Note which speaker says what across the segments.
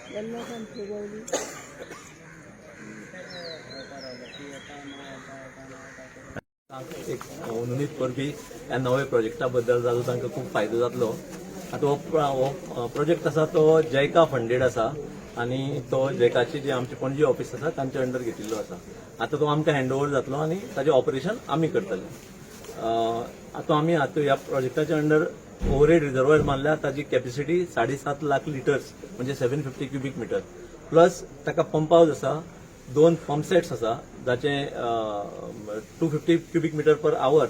Speaker 1: केन्ना फुगवली.
Speaker 2: एक नवनीत परबी ह्या नव्या प्रोजेक्टा बद्दल जाचो तांकां खूब फायदो जातलो. आतां हो प्रोजेक्ट आसा तो जैका फंडेड आसा आनी तो जैकाची जी आमची पणजी ऑफिस आसा तांच्या अंडर घेतिल्लो आसा. आतां तो आमकां हँड ओवर जातलो आनी ताजें ऑपरेशन आमी करतले. आतां आमी आतां ह्या प्रोजेक्टाच्या अंडर ओवरहेड रिजर्वर मारल्या. ताजी कॅपॅसिटी 7.5 लाख लिटर्स, म्हणजे 750 क्युबीक मिटर. प्लस ताका पंप हावस आसा, दोन पंप सेट्स आसा, जाचे 250 cubic meter per hour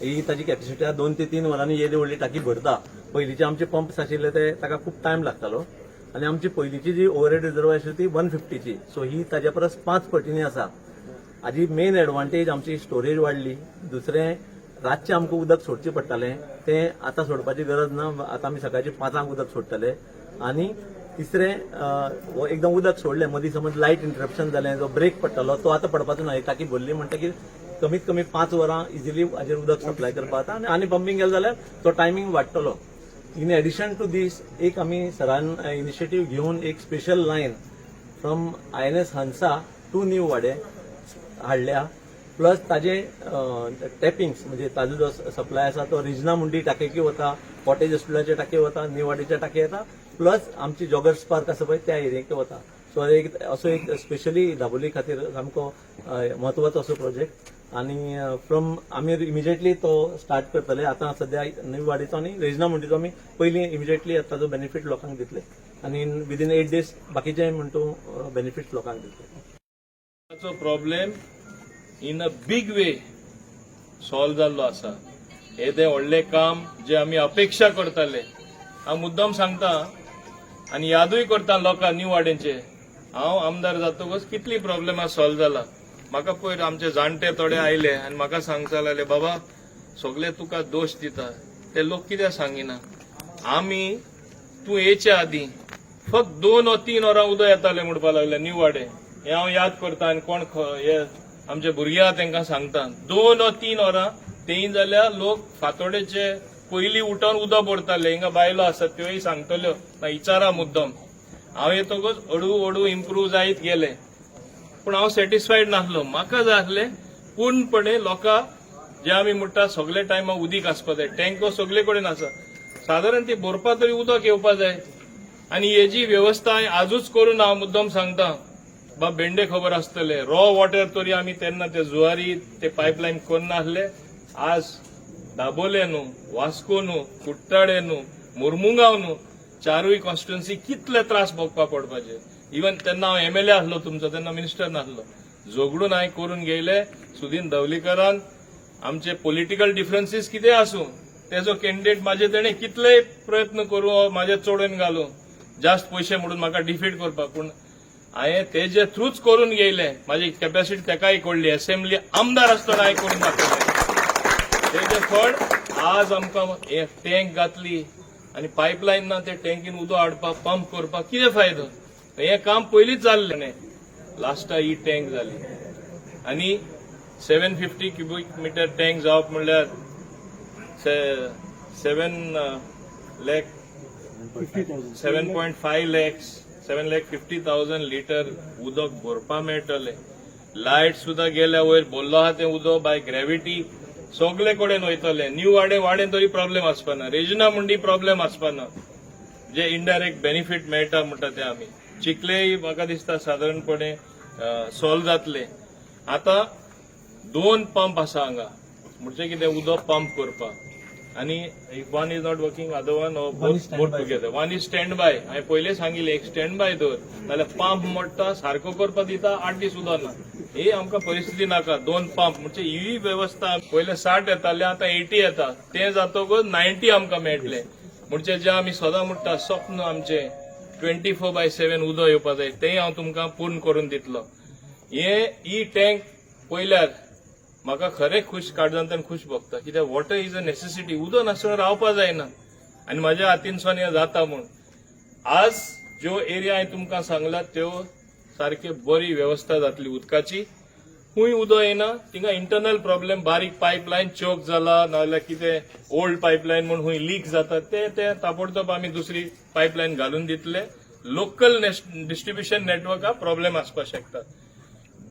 Speaker 2: ही ताजी कॅपॅसिटी आसा. 2 ते 3 वरांनी येदी व्हडली टाकी भरता. पयलींचे आमचे पंप्स आशिल्ले ते ताका खूब टायम लागतालो आनी आमची पयलींची जी ओवरहेड रिजर्वर आशिल्ली ती 150ची. सो ही ताज्या परस 5 पटींनी आसा. हाजी मेन एडवांटेज, आमची स्टोरेज वाडली. दुसरें, रातचें आमकां उदक सोडचें पडटालें, तें आतां सोडपाची गरज ना. आतां आमी सकाळचे 5ांक उदक सोडटले. आनी तिसरें, हो एकदम उदक सोडलें, मदीं समज लायट इंटरप्शन जालें, जो ब्रेक पडटालो तो आतां पडपाचो ना. ही टाकी भरली म्हणटकीर कमीत कमी 5 वरां इजिली हाजेर उदक सप्लाय करपाक जाता आनी पंपींग केलें जाल्यार तो टायमींग वाडटलो. इन एडिशन टू दीस, एक आमी सरान इनिशिएटीव घेवन एक special line from INS Hansa to New Wade हाडल्या. प्लस ताजे टॅपिंग्स, म्हणजे ताजो जो सप्लाय आसा तो रेजिना मुंडी टाकयेक वता, कॉटेज हॉस्पिटलाच्या टाकये वता, न्यू वाडेच्या टाकये येता, प्लस आमची जॉगर्स पार्क आसा पळय त्या एरियेक वता. सो एक असो एक स्पेशली दाबोली खातीर सामको म्हत्वाचो असो प्रोजेक्ट आनी फ्रॉम आमी इमिजिएटली तो स्टार्ट करतले. आतां सद्या न्यू वाडेचो आनी रेजिना मुंडीचो आमी पयलीं इमिजिएटली ताजो बेनिफीट लोकांक दितले आनी विदीन 8 दीस बाकीचे म्हणतो बेनिफिट्स लोकांक दितले.
Speaker 3: चो problem in a big way solve जाल्लो आसा. हे तें व्हडलें काम जे आमी अपेक्षा करताले. हांव मुद्दम सांगता आनी यादूय करता लोकांक न्यू वाडेंचे, हांव आमदार जातकच कितली प्रॉब्लेमां सॉल्व जाला. म्हाका पयर आमचे जाणटे थोडे आयले आनी म्हाका सांगचा लागले, "बाबा, सगळे तुका दोश दिता, ते लोक कित्याक सांगिना?" आमी तूं येच्या आदीं फक्त 2 वा 3 वरां उदक येतालें म्हणपा लागले न्यू वाडे. हें हांव याद करता आनी कोण हे आमचे भुरगे आहा तांकां सांगता. 2 वा 3 वरां तेय जाल्यार लोक फातोडेचे पयलीं उठोन उदक भरताले. हिंगा बायलो आसात, त्योय सांगतल्यो ना, इचारा मुद्दम. हांव येतकच हळू हळू इम्प्रूव जायत गेले, पूण हांव सॅटिस्फायड नासलो. म्हाका जाय आसलें पूर्णपणे लोकां जे आमी म्हणटा सगळे टायमा उदीक आसपा जाय. टँको सगळे कडेन आसा, सादारण ती भरपा तरी उदक येवपा जाय. आनी हेजी वेवस्था हांवें आजूच करून, हांव मुद्दम सांगता, बा भेंडे खबर आसतले, रॉ वॉटर तरी आमी तेन्ना ते जुवारी ते पायपलायन करनासले. आज दाबोले न्हू, वास्को न्हू, कुट्टाळे न्हू, मुरमुगांव न्हू, चारूय कॉन्स्टिट्युन्सी कितले त्रास भोगपा पडपाचे. इवन तेन्ना हांव एमएलए आसलो तुमचो, तेन्ना मिनिस्टर नासलो. झगडून हांवें करून घेयले. सुदीन धवलीकरान, आमचे पॉलिटिकल डिफरन्सीस कितें आसूं, तेजो कॅन्डिडेट म्हाजे तेणे कितलेय प्रयत्न करूं म्हाजे चोडून घालूं जास्त पयशे म्हणून म्हाका डिफीट करपाक, पूण हांवें तेजे थ्रूच करून घेयले. म्हाजी कॅपॅसिटी तेकाय कळ्ळी. असेंब्ली आमदार आसतना हांवें करून दाखयलें. तेजे फळ आज आमकां हे टँक घातली आनी पायपलायन ना. ते टँकीन उदक हाडपाक, पंप करपाक कितें फायदो? हें काम पयलींच जाल्लें. लास्टा ही टँक जाली आनी 750 cubic meter tank जावप म्हणल्यार 7 lakh, 7.5 lakhs, 7,50,000 litre उदक भरपा मेळटलें. लायट सुद्दां गेल्या वयर भरलो आहा तें उदक बाय ग्रॅविटी सगळे कडेन वयतलें. न्यू वाडे वाडेन तरी प्रॉब्लेम आसपाना, रेजिना मुंडी प्रॉब्लेम आसपाना. जे इनडायरेक्ट बेनिफीट मेळटा म्हणटा ते आमी चिखलेय म्हाका दिसता सादारणपणे सॉल्व जातले. आतां दोन पंप आसा हांगा, म्हणजे कितें उदक पंप करपाक आनी if one is not working, other one, both together. One is stand by. हांवें पयलें सांगिल्लें, एक स्टँड बाय दवर, नाल्यार पंप मोडटा, सारको करपा दिता, 8 दीस उदक ना. ही आमकां परिस्थिती नाका. दोन पंप म्हणजे ही वेवस्था, पयले 60 येताले, आतां 80 येता. तें जातकच 90 आमकां मेळटले. म्हणजे जे आमी सदां म्हणटा स्वप्न आमचें, 24/7 उदक येवपा जाय, तेंय हांव तुमकां पूर्ण करून दितलो. हे ही टँक पळयल्यार म्हाका खरें खूश, काळजांतल्यान खूश भोगता, कित्याक water is a necessity. उदक नासतना रावपा जायना आनी म्हाज्या हातीनसून हें जाता म्हूण. आज ज्यो एरिया हांवें तुमकां सांगला त्यो सारकी बरी वेवस्था जातली उदकाची. खूंय उदक येना थिंगा इंटरनल प्रॉब्लेम, बारीक पायपलायन चोक जाला नाजाल्यार कितें ओल्ड पायपलायन म्हूण खूंय लीक जाता, ते ते ताबडतोब आमी दुसरी पायपलायन घालून दितले. लोकल डिस्ट्रिब्युशन नेटवर्का प्रॉब्लेम आसपाक शकता.